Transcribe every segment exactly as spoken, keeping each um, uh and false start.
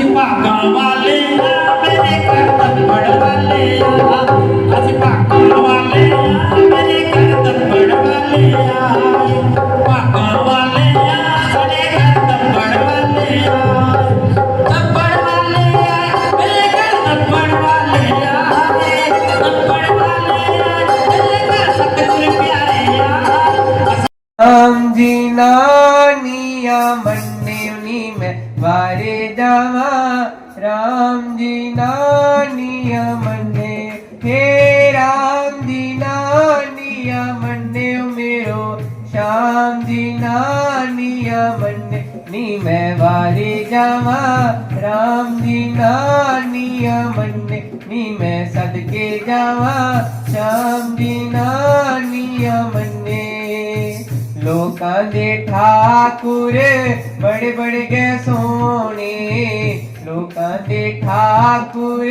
भागां वाले आ, मेरे घर दब्बड़ वाले आ। अस भागां वाले आ, मेरे घर दब्बड़ वाले आ। भागां वाले आ, मेरे घर दब्बड़ वाले आ। दब्बड़ वाले आ, मेरे घर दब्बड़ वाले आ। दब्बड़ वाले आ, मेरे घर सतगुर प्यारे आ। राम जी नानिया मन्ने नी मैं वारे जावा। राम जी नानिया मन्ने, हे राम जी नानिया मन्ने ओ मेरो। श्याम जी नानिया मन्ने नी मैं वारे जावा। राम जी नानिया मन्ने नी मैं सदके जावा। श्याम जी नानिया मन्ने। लोकां दे ठाकुर बड़े बड़े गै सोहने। लोकां दे ठाकुर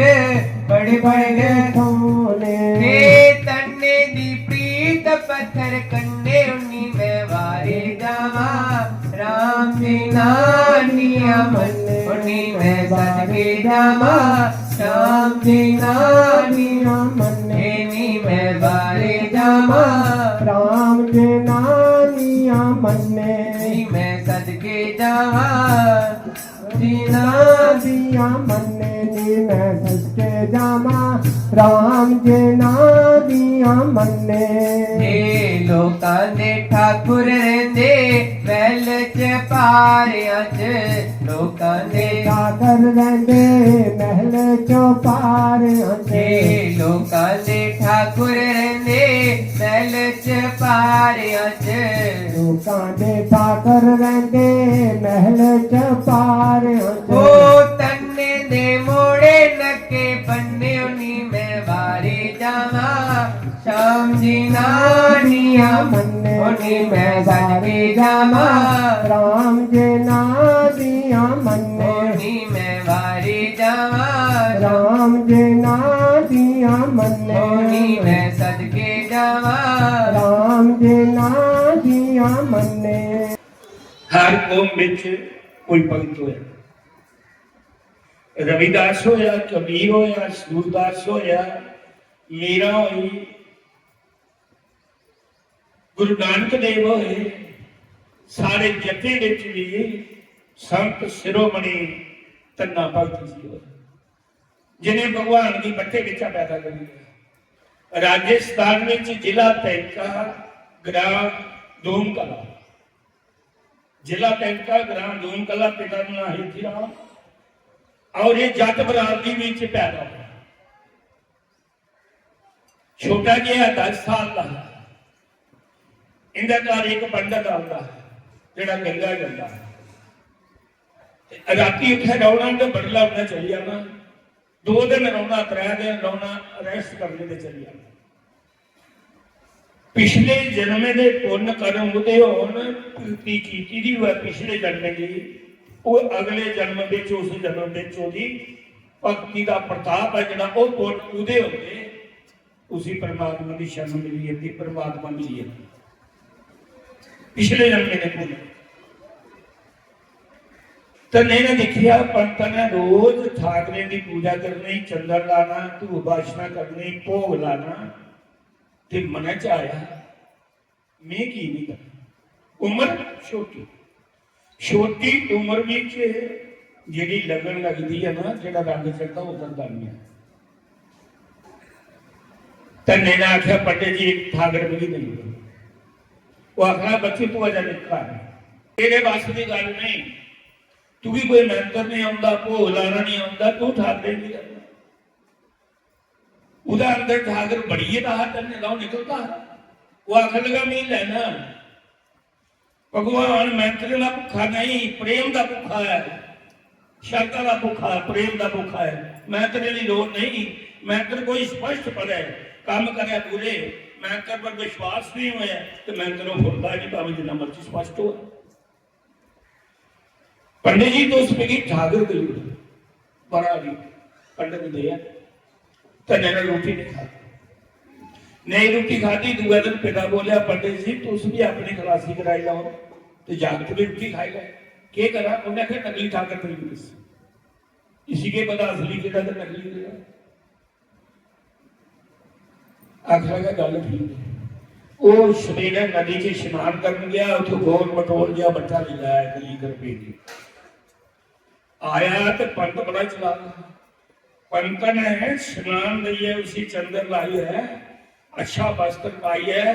बड़े बड़े गै सोहने। हे तन्ने दी प्रीत पत्थर कन्ने उन्नी मैं वारे जावा। राम जी नानिया मन्ने उन्नी मैं सदके जावा। श्याम जी नानिया मन्ने नी मैं वारे जावा। राम जी नानिया मन्ने नी मैं सदके जावा। जी नानिया मन्ने नी मैं सदके जावा। राम जी नानिया मन्ने। हे लोकां दे ठाकुर रहिंदे महल च पारियां च। लोकां दे ठाकुर रहिंदे महल चौपारियां च। हे लोकां दे ठाकुर रहिंदे महल च पारियां च। लोकां दे ठाकुर रहिंदे महल चौपारियां च। ओ तन्ने दे मोड़े नक्के बन्ने उन्नी मैं वारे जावा। श्याम जी नानिया मन्ने उन्नी मैं सदके जावा। राम जी नानिया मन्ने उन्नी मैं वारे जावा। राम जी नानिया मन्ने उन्नी मैं सदके जावा। राम जी नानिया मन्ने। हर कौम विच कोई भगत होया, रविदास होया, कबीर होया, सूरदास होया, मीरा होई, गुरु नानक देव होए, सारे जत्ते विच भी संत शिरोमणि धन्ना भगत जी होए, जिन्हें भगवान गी बट्टे बिच्चा पैदा करी लिया। राजस्थान विच जिला पैंका, ग्राम डूम कला, जिला पैंका, ग्राम डूम कला, पिता का नाम हिथी राम, और ये जट बरादरी विच पैदा हुआ। छोटा जिहा दस साल दा हा। इंदे घर इक पंडत आंदा हा, जेह्ड़ा गंगा जंदा हा। ते राती उत्थै रौह्ना ते बडलै उन्नै चली जाना। दो दिन रौह्ना, त्रै दिन रौह्ना, rest करने ते चली जाना। पिछले जन्में दे पुन्न कर्म ओह्दे होन, भक्ति कीती दी होऐ पिछले जन्में दी, ओह् अगले जन्म बिच, उस जन्म बिच ओह्दी भक्ति दा प्रताप ऐ जेह्ड़ा, ओह् पुन्न ओह्दे होंदे, उसी परमात्मा दी शरण मिली जंदी, परमात्मा मिली जंदा। पिछले जन्में दे पुन्न। धन्ने ने दिक्खेआ, पंत ने रोज ठाकरें दी पूजा करनी, चंदन लाना, धूप बाशना करनी, भोग लाना, ते मनै च आया, "में की नहीं करना?" उम्र छोटी, छोटी उम्र विच जेह्ड़ी लगन लगदी ऐ ना, जेह्ड़ा रंग चढ़दा, ओह् करदा नहीं ऐ। धन्ने ने आखेआ, "पंडित जी, इक ठाकर मिगी देई ओड़ो।" ओह् आखना, "बच्चे, तू अजें निक्का ऐ, तेरे बस दी गल्ल नहीं, तुगी कोई मैंतर नहीं औंदा, भोग लाना नहीं औंदा, तू ठाकरे की करना?" ओह्दे अंदर ठाकर बड़ी गेदा हा, धन्ने दा ओह् निकलदा हा। ओह् आखन लगा, "मिगी लैना।" भगवान मैंतरें दा भुक्खा नहीं, प्रेम दा भुक्खा ऐ, शरधा दा भुक्खा ऐ, प्रेम दा भुक्खा ऐ। मैंतरें दी लोड़ नहीं, मैंतर कोई स्पष्ट पढ़े, कम्म करे पूरे। मैंतर पर विश्वास नहीं होया ते मैंतर ओह् फुरदा नहीं, भावें जिन्ना मर्जी स्पष्ट हो। "पंडित जी, तुस मिगी ठाकर देई ओड़ो।" बड़ा भी पंडित दे धन्ने ने रोटी नहीं खाती। नहीं रोटी खाती, दूए दिन पिता बोलिया, "पंडित जी, तुस भी अपनी खलासी कराई लैओ ते जागत भी रोटी खाई लै।" केह् करा? उन्हें आखेआ, "नकली ठाकर देई ओड़ो।" इसी केह् पता असली केह्ड़ा ते नकली केह्ड़ा। आखन लगा, "गल्ल ठीक है।" ओह् सवेरे नदी च स्नान करन गया, उत्थों गोल मटोल जेहा बट्टा लेई आया, इक लीकर पेदी। आया ते पंत बड़ा चलाक हा। पंत ने स्नान लेइयै उसी चंदर लाइयै, अच्छा वस्त्र पाइयै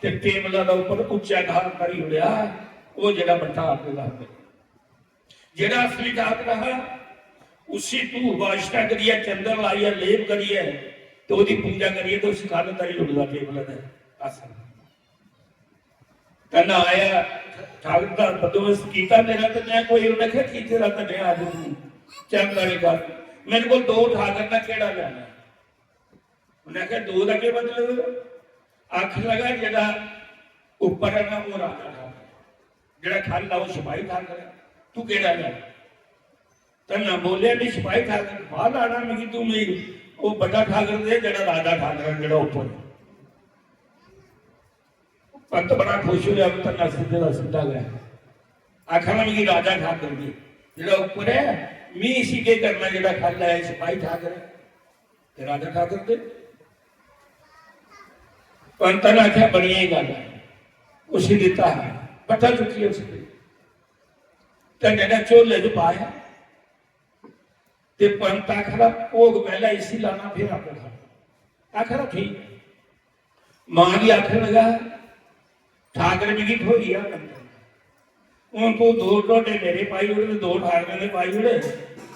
ते टेबला दे उप्पर उच्चा थाहर करी ओड़ेआ। ओह् जेह्ड़ा बट्टा आखदे दा हा, जेह्ड़ा असली डाकरा हा, उसी तू वाशना करियै, चंदन लाइयै, लेप करियै ते ओह्दी पूजा करियै ते उसी कन्न धरी ओड़दा टेबल दे आसन। कन्नै आया ठाकर दा बंदोबस्त कीता मेरा, ते मैं कोई उन्हें आखेआ कीते दा ते मैं आदमी हूं, चंद वाली गल्ल। मेरे को दो ठाकर ने केह्ड़ा लैना? उन्हें आखेआ, "दो दा केह् मतलब?" आखन लगा, "जेह्ड़ा उप्पर है ना, ओह् राजा ठाकर, जेह्ड़ा ख'ल्ल ऐ, ओह् सिपाही ठाकर ऐ, तू केह्ड़ा लैना?" धन्ना बोलेआ, "मिगी सिपाही ठाकर बाहर लाना, मिगी तू मिगी ओह् बड्डा ठाकर दे, जेह्ड़ा राजा ठाकर ऐ, जेह्ड़ा उप्पर ऐ।" पंत बड़ा खुश होया, धन्ना सिद्धे दा सिद्धा गै आखना, "मिगी राजा ठाकर दे, जेह्ड़ा उप्पर ऐ, मी इसी केह् करना, जेह्ड़ा ख'ल्ल ऐ, सिपाही ठाकर ऐ।" ते राजा ठाकर दे पंत ने आखेआ, "बड़ी गै गल्ल ऐ।" उसी दित्ता हा, बट्टा चुक्कियै उसी दे, धन्ने ने झोले च पाया। ते पंत आखदा, "भोग पैह्लें इसी लाना, फिर आपूं खाना।" आखदा, "ठीक ऐ।" मां गी आखन लगा, "ठाकर मिगी थ्होई गेआ पंत, हून तू दो ढोडे मेरे पाई ओड़ ते दो ठाकरें दे पाई ओड़,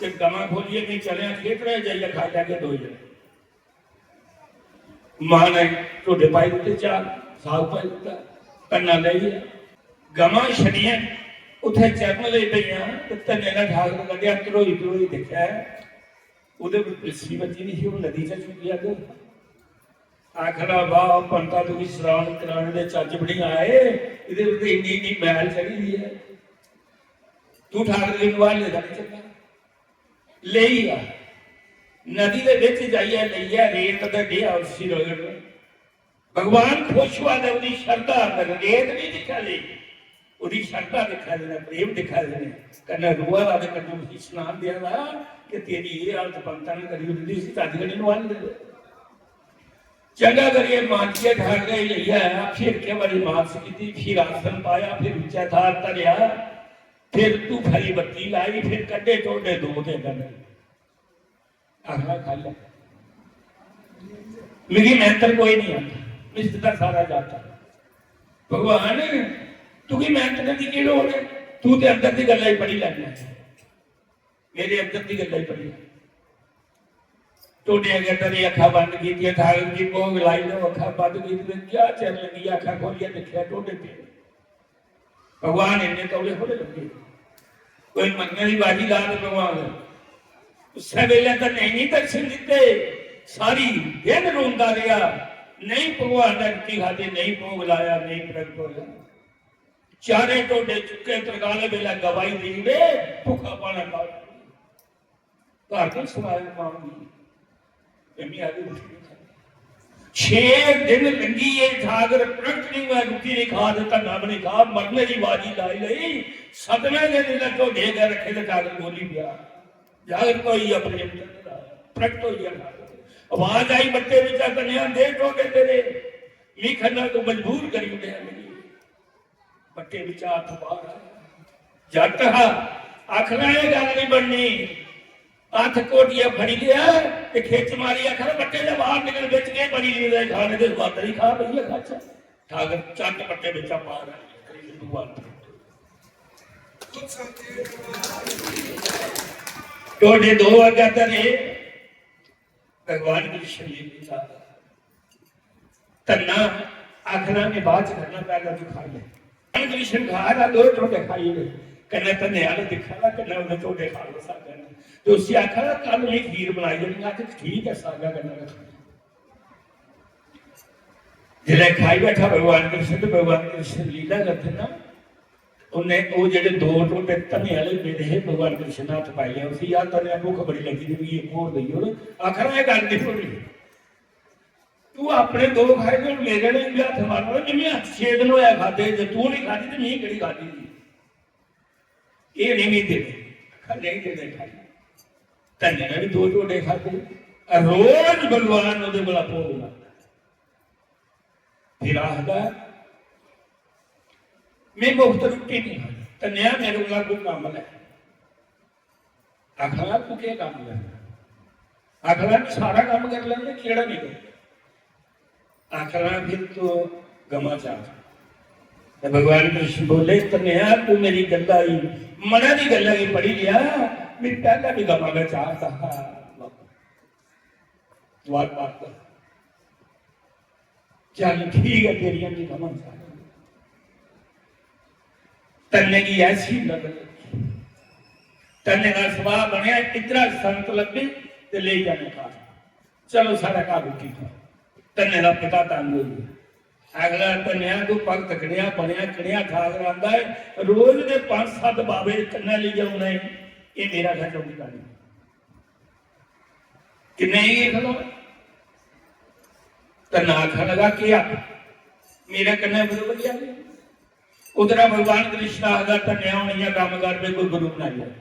ते गमां खोलियै मी चलेआं खेतरै च जाइयै खाई लैगे दो जने।" मां ने ढोडे पाई दित्ते, चार साग पाई दित्ता, धन्ना लेई गेआ। गमां छड़ियां उत्थै चरण लगी पेइयां ते धन्ने ने ठाकर कड्ढेआ, ध्रोई ध्रोई दिक्खेआ, ओह्दे पर पिलसी बज्जी दी ही, ओह् नदी च चुक्की गेआ। ते आखना, "वाह पंता, तुगी श्रावण कराने दे चज्ज बी निं आए, एह्दे पर ते इन्नी इन्नी मैल चढ़ी दी ऐ, तू ठाकर गी नोहालने दा निं चंगा।" लेई आ, नदी दे बिच जाइयै लेइयै रेत ते डेआ उसी रगड़। भगवान खुश होआ ते ओह्दी शरधा अंदर रेत नहीं दिक्खा दे, ओह्दी शरधा दिक्खा दे ने, प्रेम दिक्खा दे ने, कन्नै रोआ दा ते कन्नै उसी सनान देआ दा कि तेरी एह् हालत पंता ने करी ओड़ी दी, इसी चज्ज कन्नै नोहाली दे। चंगा करियै मांजियै ठाकरे गी लेई आया, फिर केह् बारी मालश कीती, फिर आसन पाया, फिर उच्चा थार धरेआ, फिर धूफा दी बत्ती लाई, फिर कड्ढे ढोडे दो ते कन्नै आखना, "खाई लै, मिगी मैंतर कोई नहीं आता, मिस्टर दा सारा जाता।" भगवान, तुगी मैंतर दी की लोड़ है? तू ते अंदर दी गल्ला ही पढ़ी लैना है, मेरे अंदर दी गल्ला ही पढ़ी लै। ढोडे अगर तेरी अखा बंद की, ठाकर जी भोग लाई लो, अखा बंद की, क्या चल लगी, अखा खोलिए देखा ढोडे पे। भगवान इन्ने तौले थोड़े लभदे। कोई मरने दी बाजी ला दे भगवान। उस्सै बेल्लै ते नेईं, नेईं दर्शन दित्ते, सारी दिन रोंदा रेहा, नेईं भगवान ने रुट्टी खादी, नेईं भोग लाया, नेईं प्रगट होया। चारे ढोडे चुक्के, तरकाले बेल्लै गवाही देई ओड़े, भुक्खा पाना खा। घर तो सवाए मां गी, "मम्मी, आलू रुट्टी नहीं खाई।" छे दिन लंघी गे, ठाकर प्रगट नहीं हुआ, रुट्टी नहीं खा, ते धन्ना भी नहीं खा, मरने की बाजी लाई ली। सतवें दिन इन्हें ढोडे गै रखे ते ठाकर बोली गया, जागत होई गया प्रेम चंद दा, प्रगट होई गया ठाकर। आवाज आई बट्टे बिचा, "कन्या, दे ढोडे तेरे, मी खन्ना तू मजबूर करी ओड़ेआ मिगी।" बट्टे बिचा हत्थ बाहर आया। जट हा, आखना, "एह् गल्ल नहीं बननी।" हत्थ घोटियै फड़ी लेआ ते खिच्च मारी आखना, "बट्टे दे बाहर निकल, बिच केह् बनी दी, खाने दे बादर ही खा, भैया, खाचा।" ठाकर झट बट्टे बिचा बाहर आई, कृष्ण भगवान प्रगट। ढोडे दो अग्गै धरे, भगवान कृष्ण ने भी खाया। धन्ना आखना, "मैं बाद च करना, पैह्लें तू खाई ले।" भगवान कृष्ण खा रहा, दो ढोडे खाई ले, कन्नै धन्ने आह्ले दिक्खा दा, कन्नै उन्हें ढोडे खा ले सारे। ते उसी आखा दा, "कल मैं खीर बनाई देनी, अज्ज ठीक है, सागा कन्नै रख।" जिसलै खाई बैठा भगवान कृष्ण, ते भगवान कृष्ण लीला करदे ना, उन्हें ओह् जेह्ड़े दो ढोडे धन्ने आह्ले पेदे हे, भगवान कृष्ण ने हत्थ पाई लेआ उसी, "यार, तन्ने भुक्ख बड़ी लग्गी दी, मिगी इक होर देई ओड़।" आखा दा, "एह् गल्ल नहीं होनी, तू अपने दो खाए दे, हून मेरे ने बी हत्थ मारना, जिन्ने हत्थ छे दिन होया खादे, जे तू नहीं खादी ते मैं केह्ड़ी खादी दी?" एह् नहीं मी देने, आखा, "नहीं देने खाई।" धन्ने ने भी दो ढोडे खादे। रोज भगवान ओह्दे कोला भोग मंगदा। फिर आखदा, "में मुफ्त रुट्टी नहीं खानी, धन्नेआ मेरे कोला कोई कम्म लै।" आखना, "तू केह् कम्म करना?" आखना, "में सारा कम्म करी लैंदे, केह्ड़ा नहीं करना?" आखना, "फिर तू गमा चार।" ते भगवान कृष्ण बोले, "धन्नेआ, तू मेरी गल्ला ही, मना दी गल्ला ही पढ़ी लिया, मैं पहला भी गमा का चार था।" द्वारपाल का। चल ठीक है, तेरियां भी गमा चार। धन्ने की ऐसी नजर लगी। धन्ने का सुभाव बनया, इतना संत लगे ते ले जाने का। चलो, साढ़ा घर रुकी था। धन्ने का पिता तंग हो गया। अगला धन्नेआ, तू भगत कनेहा बनया, कनेहा ठाकर आंदा है, रोज दे पंज सत्त बाबे कन्नै लेई औने, ये मेरा घर चौकीदारी। किन्ने ही खलो। धन्ना आखन लगा, "क्या मेरे कन्नै बरोबर ही आ?" उधर भगवान कृष्ण आखदा, "धन्नेआ, हुन इ'यां कम्म कर, मेरे कोई गुरु बनाई लै।"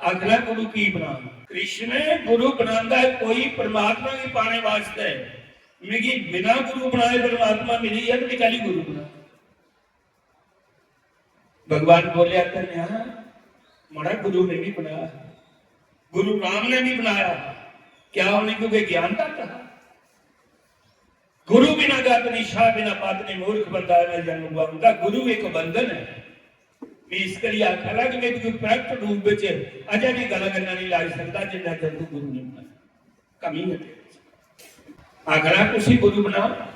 अगला गुरु की बना? कृष्ण गुरु बनांदा है कोई परमात्मा गी पाने वास्तै। मिगी बिना गुरु बनाए परमात्मा मिली है, ते कैली गुरु बना? भगवान बोलिया, "धन्नेआ, मड़ा गुरु ने भी बनाया, गुरु राम ने भी बनाया।" क्या उन्हें क्योंकि ज्ञान का कहा? गुरु बिना गत निशा बिना पत नहीं, मूर्ख बंदा है जन्म हुआ उनका। गुरु एक बंधन है। मैं इस करियै आखा दा कि मैं तुगी प्रकट रूप विच अजें भी गल्ल करना नहीं लाई सकदा, जिन्ना चਿਰ तू गुरु नहीं बना। कमी है तेरे च। आखना, "तुसी गुरु बना।"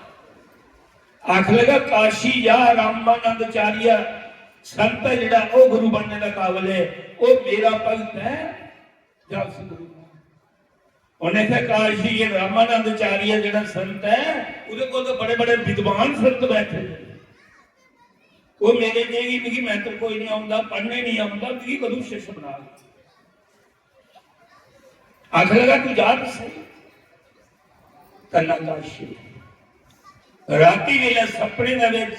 आख लगा, "काशी जा रामानंदाचार्य संत है जेड़ा, ओ गुरु बनने का काबिल है, ओ मेरा भगत है, जा उसी गुरु बना।" उन्हें कहा, "काशी ये रामानंदाचार्य जेड़ा संत है, उदे कोल तो बड़े-बड़े विद्वान संत बैठे हैं। वो मेरे जेही, मिगी मैत्र कोई नहीं आंदा, पढ़ने नहीं आंदा, मिगी कदू शिष्य बना?" आखन लगा, "तू जा तो सही।" धन्ना काशी। राती वेले सपने दे विच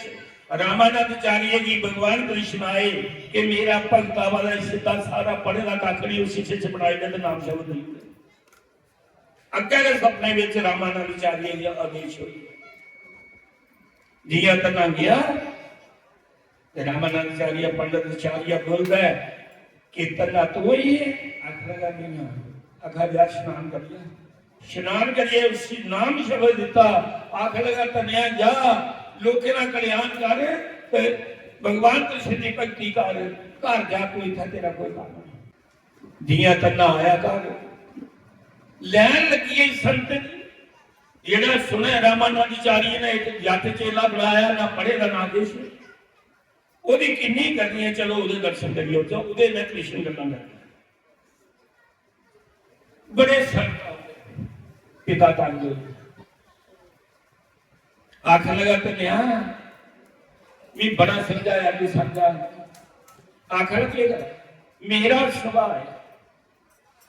रामानंदाचार्य जी भगवान कृष्ण आए कि मेरा भगता वाला सिद्धा सारा पढ़े दा कक्ख नहीं, उसी शिष्य बनाई दे ते नाम शब्द देई दे। अग्गै गै सपने विच रामानंदाचार्य जी आदेश होई। जियां धन्ना गया, ते रामानंदाचार्य पंडित आचार्य बोलदा है कि "धन्ना तू ही है?" आखन लगा, "नहीं।" आखा, "जा स्नान कर ले।" स्नान करियै उसी नाम शब्द दिता। आखन लगा, "धन्नेआ जा, लोकें दा कल्याण कर ते भगवान कृष्ण दी भक्ति कर, घर जा, तू इत्थै तेरा कोई कम्म नहीं।" जियां धन्ना आया घर, लैन लगी गई संत दी। जेड़ा सुने रामानंदाचार्य ने एक जट चेला बनाया, ना पढ़े दा ना किश, ओदी किन्नी करनी है, चलो ओदे दर्शन करिए, ओदे ने कृष्ण गल्लां करनियां। बड़े संत पिता तंग होए। आखन लगा, "धन्नेआ, मी बड़ा समझाया, मी समझा।" आखन लगा, "मेरा सुभाऽ है,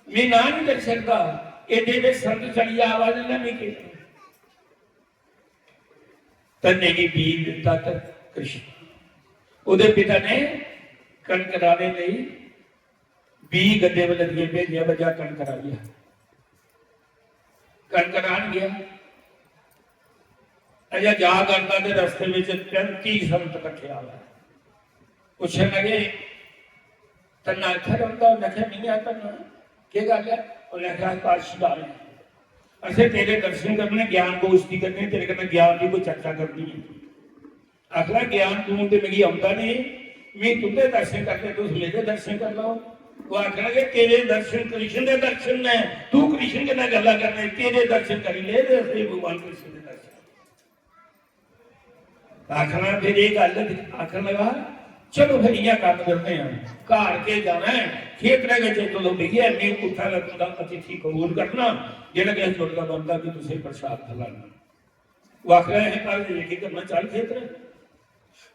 मी ना नहीं करी सकदा, एड्डे एड्डे संत चली आवा दे ना, मी केह्?" धन्ने गी बीऽ दित्ता ते कृष्ण, ओह्दे पिता ने कनक राह्ने लेई बीऽ गड्डे पर लदियै भेजेआ, "बजा कनक राहिया।" कनक राह्न गेआ। अजें जा करदा ते रस्ते बिच पैंती संत कट्ठे आ गए। पुच्छन लगे, "धन्ना इत्थै रौंह्दा?" उन्नै आखेआ, "नेईं, आ धन्ना, केह् गल्ल ऐ?" उन्नै आखेआ, "अस काशी आए आं। असें तेरे दर्शन करने, ज्ञान गोश्ती करनी, तेरे कन्नै ज्ञान दी कोई चर्चा करनी है।" आखदा, "ज्ञान गुण ते मिगी औंदा नेईं, में तुं'दे दर्शन करने, तुस मेरे दर्शन करी लैओ।" ओह् आखन लगे, "तेरे दर्शन कृष्ण दे दर्शन न, तू कृष्ण कन्नै गल्लां करने, तेरे दर्शन करी ले ते असें भगवान कृष्ण दे दर्शन।" आखना, फिर एह् गल्ल आखन लगा, "चलो फिर इ'यां कम्म करने आं, घर केह् जाना ऐ, खेतरै गै चलो बेहियै, में उत्थै गै तुं'दा अतिथि कबूल करना, जेह्ड़ा किश जुड़दा बनदा भी तुसें प्रसाद खलाना।" ओह् आखन लगा, "असें घर जाइयै केह् करना, चल खेतरै।"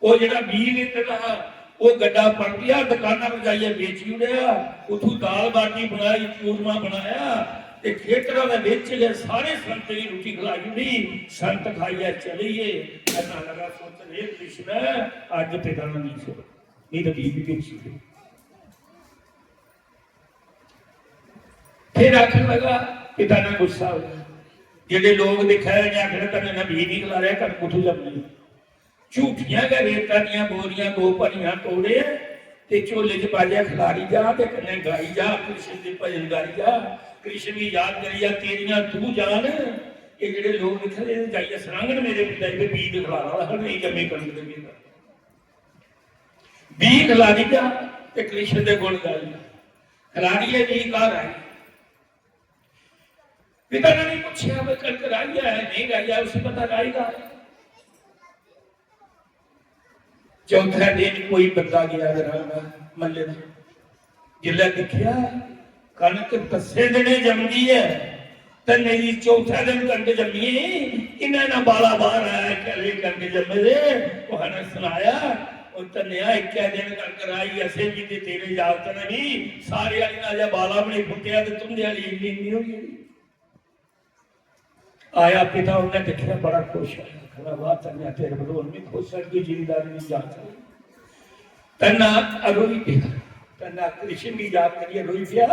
ओह् जेह्ड़ा बीऽ लेते दा हा, ओह् गड्डा पलटेआ, दकाना पर जाइयै बेची ओड़ेआ, उत्थूं दाल बाटी बनाई, चूरमा बनाया, ते खेतरा दे बिच गै सारे संतें गी रुट्टी खलाई ओड़ी। संत खाइयै चली गे। धन्ना लगा सोचन, "हे कृष्ण, अज्ज पिता ने नहीं छोड़ा, नहीं तो बीऽ भी बेची ओड़े।" फिर आखन लगा, पिता ने गुस्सा होया, जेह्ड़े लोग दिक्खा दे ने आखना, "कन्नै ने बीऽ निं खलाया, कनक कुत्थूं जम्मनी?" झूठियां गै रेता दियां बोरियां दो भरियां तोड़े ते झोले च पाइयै खलारी जा ते कन्नै गाई जा, कृष्ण दे भजन गाई जा, कृष्ण गी याद करी जा। तेरियां तू जान, एह् जेह्ड़े लोग दिक्खा दे, जाइयै सनाङन मेरे पिता जी, "बीऽ ते खलाना हा, नेईं जम्मी कनक ते केह् करना?" बीऽ खलारी जा ते कृष्ण दे गुण गाई जा। खलारियै बीऽ घर आई। पिता ने नहीं पूछा, "भाई, कनक राही है, नहीं राही है?" उसी पता राही दा है। चौथे दिन कोई बंदा गया ग्रां दा, मल्ले दा, जिसलै दिक्खेआ, कनक दस्सें दिनें जमदी ऐ, ते नेईं, चौथे दिन कनक जम्मी, इन्ना इन्ना बाला बाहर आया, "कैले कनक जम्मे दे?" कुसै ने सनाया, "ओ धन्नेआ, इक्कै दिन कनक राही, असें बी ते तेरे जागत ने बी, सारे आह्ली दा अजें बाला बी नेईं फुट्टेआ ते तुं'दे आह्ली इन्नी इन्नी होई गेदी।" आया पिता, उन्नै दिक्खेआ, बड़ा खुश होया, आखदा, "वाह धन्नेआ, तेरे बरोल बी खुश है, कोई जिमीदार नहीं जागत।" धन्ना रोई पेआ, धन्ना कृष्ण गी याद करियै रोई पेआ,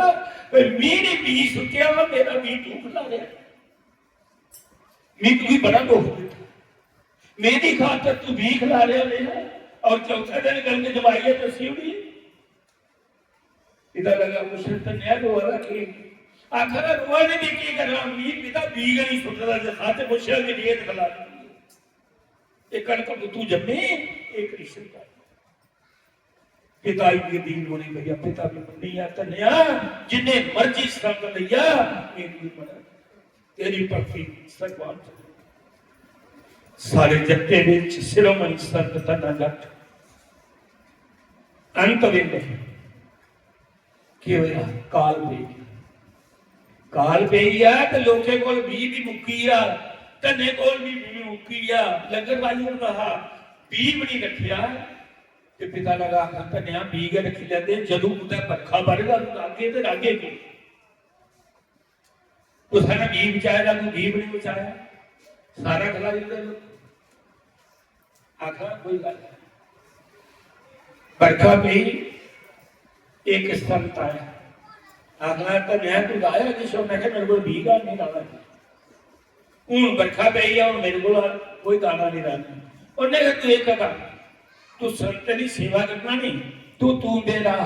"भाई, में नहीं बीऽ सुट्टेआ, मेरा बीऽ तू खलाया।" मैं तुगी बड़ा दुख दिता, मेरी खातर तू बीऽ खलाया मेरा, और चौथे दिन कनक जमाइयै दस्सी ओड़ी।" इदा लगा, "मुझसे तो न्याय रोआ रहा के?" आखर रोआ ने भी के करा, "मैं पिता बीऽ गै नहीं सुट्टदा, जे सच पुछेआ कि नीयत खला दी। ये कनक तू जम्मे, ये कृष्ण का।" पिता जी दी दीन होनी भैया, पिता भी मन्नी आ, "धन्नेआ, जिन्ने मर्जी संग लैया, मेरी भी मना, तेरी भक्ति सगवान च।" सारे जगते विच शिरोमणि संत धन्ना जट। अंत वेले केह् होया? काल पेई। काल पेई आ ते लोकें कोल बीऽ भी मुक्की आ, धन्ने कोल भी बीऽ मुक्की आ, लंगर लाई ओड़दा हा, बीऽ भी नहीं रखेआ। ते पिता ने आखना, "धन्नेआ, बीऽ गै रखी लैंदे, जदूं कुतै बरखा बरगा, तूं रागे ते रागे की?" कुसै ने बीऽ बचाए दा, तूं बीऽ भी नहीं बचाया, सारा खलाई दिंदे लोक। आखना कोई गल्ल नहीं। बरखा पेई, एक संत आया, आखना, "धन्नेआ, तू राया किश?" उन्नै आखेआ, "मेरे कोल बीऽ गै नहीं राया।" हून बरखा पेई ऐ, हून मेरे कोल कोई दाना नहीं राना। उन्नै आखेआ, "तू इक कर, तू संत दी सेवा करना नहीं, तू तूंबे रा,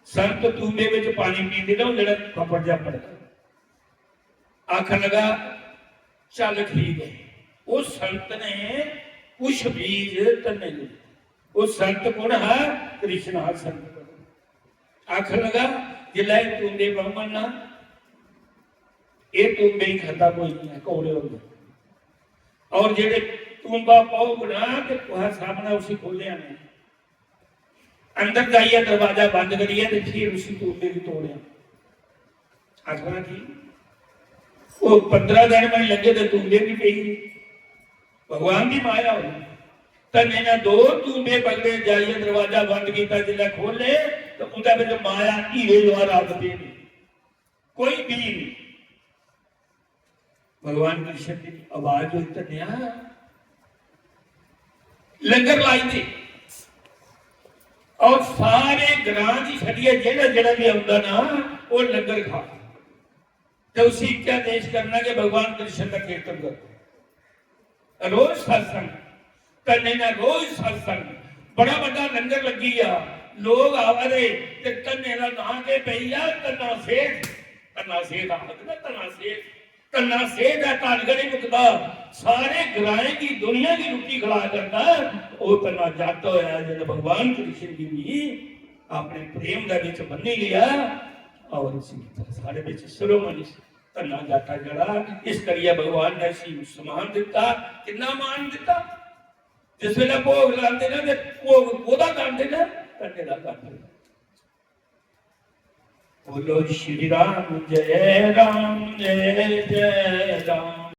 संत तूंबे विच पानी पींदे ना, ओह् जेह्ड़ा फफड़ जा पड़दा।" आखन लगा, "चल ठीक है।" उस संत ने कुछ बीज धन्ने दित्ते। उस संत कौन हा? कृष्ण हा संत। आखन लगा, "जिसलै एह् तूंबे ब्राह्मण ना, एह् तूंबे ही खंदा कोई नहीं है, कौड़े होंदे। और जेह्ड़े तूंबा पौग ना, ते कुसै सामने उसी खोलेआ नहीं, अंदर जाइयै दरवाजा बंद करियै ते फिर उसी तूंबे गी तोड़ेआ।" आखना की, ओह् पंदरां दिन में लंघे ते तूंबे भी पेई गे। भगवान दी माया होई। धन्ने ने दो तूंबे पकड़े, जाइयै दरवाजा बंद किया, जिसलै खोले तो उंदे विच माया हीरे जवाहरात पेदे, कोई बीऽ नहीं। भगवान कृष्ण की आवाज हुई, "धन्नेआ, लंगर लाई दे।" और सारे ग्रां दी छड्डियै जेह्ड़ा जेह्ड़ा भी औंदा ना, ओह् लंगर खा। ते उसी इक्कै आदेश करना कि भगवान कृष्ण दा कीर्तन करो। रोज सत्संग, धन्ने ने रोज सत्संग, बड़ा बड्डा लंगर लग्गी गया, लोग आवा दे, ते धन्ने दा नां केह् पेई गेआ? धन्ना सेठ। धन्ना सेठ आखदे ना, धन्ना सेठ, धन्ना सेठ ऐ, धन गै नहीं मुकदा, सारे ग्राएं दी दुनिया दी रुट्टी खला करदा, ओह् धन्ना जट होया जिन्ने भगवान कृष्ण गी भी अपने प्रेम दे विच बन्नी लिया। और इसी साढ़े विच शिरोमणि धन्ना जाता जड़ा, इस करियै भगवान ने इसी सम्मान दिता। कितना मान दिता? जिस वेले भोग लांदे ने, ते भोग कोदा लांदे ने? धन्ने दा लांदे ने। बोलो श्री राम जय राम जय जय राम।